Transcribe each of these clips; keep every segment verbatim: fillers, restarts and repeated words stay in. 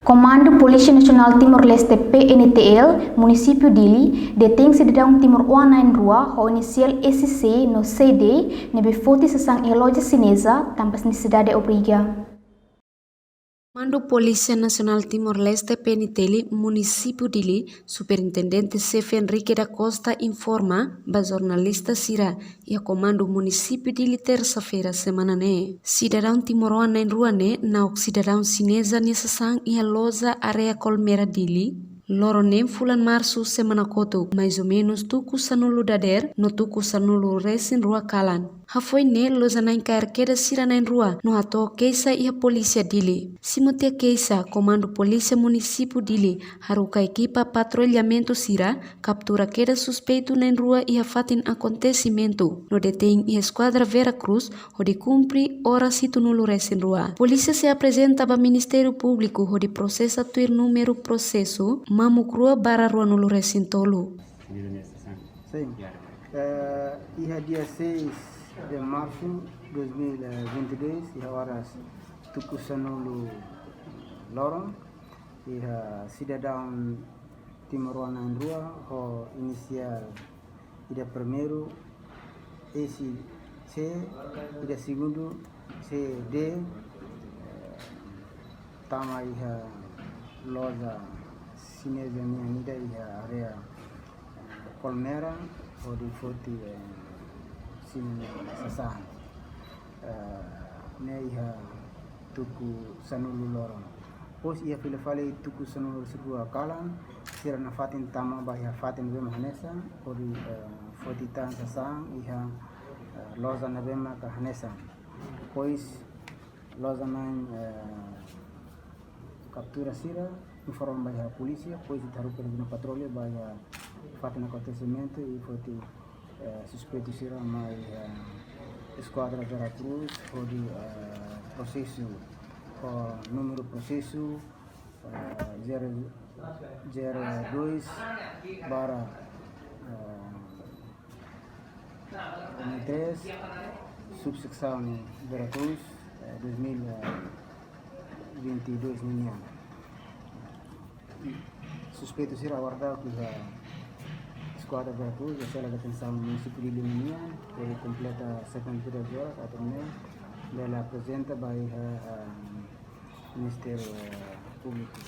Komandu Polísia Nasionál Timor-Leste, P N T L, Munisípiu Dili, detein sidadaun timoroan na'in-rua ho inisiál S C no C D ne'ebé foti sasán iha loja xineza tanba nesesidade obriga. Komandu Polísia Nasionál Timor-Leste, P N T L, Munisípiu Dili, Superintendente Xefe Henrique da Costa informa ba jornalista sira iha Komandu Munisípiu Dili, tersa-feira semana ne'e. Sidadaun timoroan na'in-rua ne'e na'ok sidadaun xineza nia sasán iha loja área Colmera Dili, loron neen fulan Marsu semana kotuk, mais ou menus tuku sanulu dadeer no tuku sanulu-resin-rua kalan. Hafoin ne'e loja na'in kaer kedas sira na'in-rua no hato'o keixa iha polísia Dili. Simu tiha keixa, Komandu Polísia Munisípiu Dili haruka ekipa patrullamentu sira kaptura kedas suspeitu na'in-rua iha fatin akontesimentu no detein iha Eskuadra Vera Cruz hodi kumpre oras hitunulu-resin-rua. Polísia sei aprezenta ba Ministériu Públiku hodi prosesa tuir númeru prosesu mamuk rua barra ruanulu-resin-tolu. Sin. Eh, iha dia seis de março dois mil e vinte e dois, iha oras tuku sanulu loron, iha sidadaun timoroan na'in-rua ho inisiál, ida primeiru S C, ida segundu C D, eh, tama iha loja xineza nian ida iha área, eh, Colmera, hodi foti, eh, sira-nia sasán, eh, ne'e iha tuku sanulu loron. Depois iha fila fali tuku sanulu-resin-rua kalan, sira nafatin tama ba iha fatin ne'ebé mak hanesan, hodi, eh, foti tan sasán iha, eh, loja ne'ebé maka hanesan. Depois loja na'in, eh, kaptura sira, informa ba iha polísia, depois ita haruka duni patrullu ba iha fatin akontesimentu i foti, eh, suspeitu sira mai, eh, Eskuadra Vera Cruz, hodi, eh, prosesu, ho númeru prosesu, eh, zero, zero dois barra, eh, três, subseksaun Vera Cruz, eh, dois mil e vinte e dois nian. Suspeitu sira aguarda iha Eskuadra Vera Cruz, iha sela detensaun Munisípiu Dili nian, hodi kompleta setenta e duas oras, atu nune'e bele aprezenta ba iha, eh, Ministériu, eh, Públiku.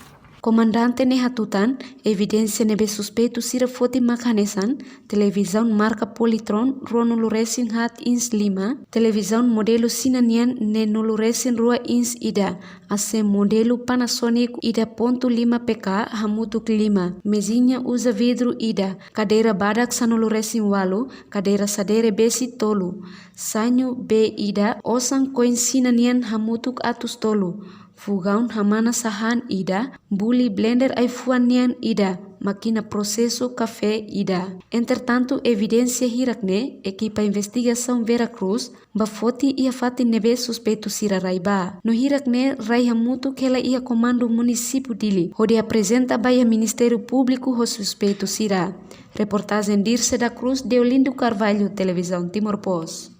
Komandante ne'e hatutan, evidénsia ne'ebé suspeitu sira foti mak hanesan, televizaun marka Polytron ruanulu-resin-haat inch lima, televizaun modelu Xina nian neenulu-resin-rua inch ida, A C modelu Panasonic ida pontu lima P K hamutuk lima, meziña uza vidru ida, kadeira badak sanulu-resin-ualu, kadeira sadere besi tolu, sanyu bee ida, osan koin Xina nian hamutuk atus tolu, fogaun hamana sasán ida, buli blender ai-fuan nian ida, mákina prosesu kafé ida. Entretantu, evidénsia hirak-ne'e, ekipa investigasaun Vera Cruz bá foti iha fatin ne'ebé suspeitu sira rai bá. No hirak-ne'e rai hamutuk hela iha Komandu Munisípiu Dili, hodi aprezenta ba iha Ministériu Públiku ho suspeitu sira. Reportajen Dirce da Cruz, Deolindo Carvalho, Televizaun Timor Post.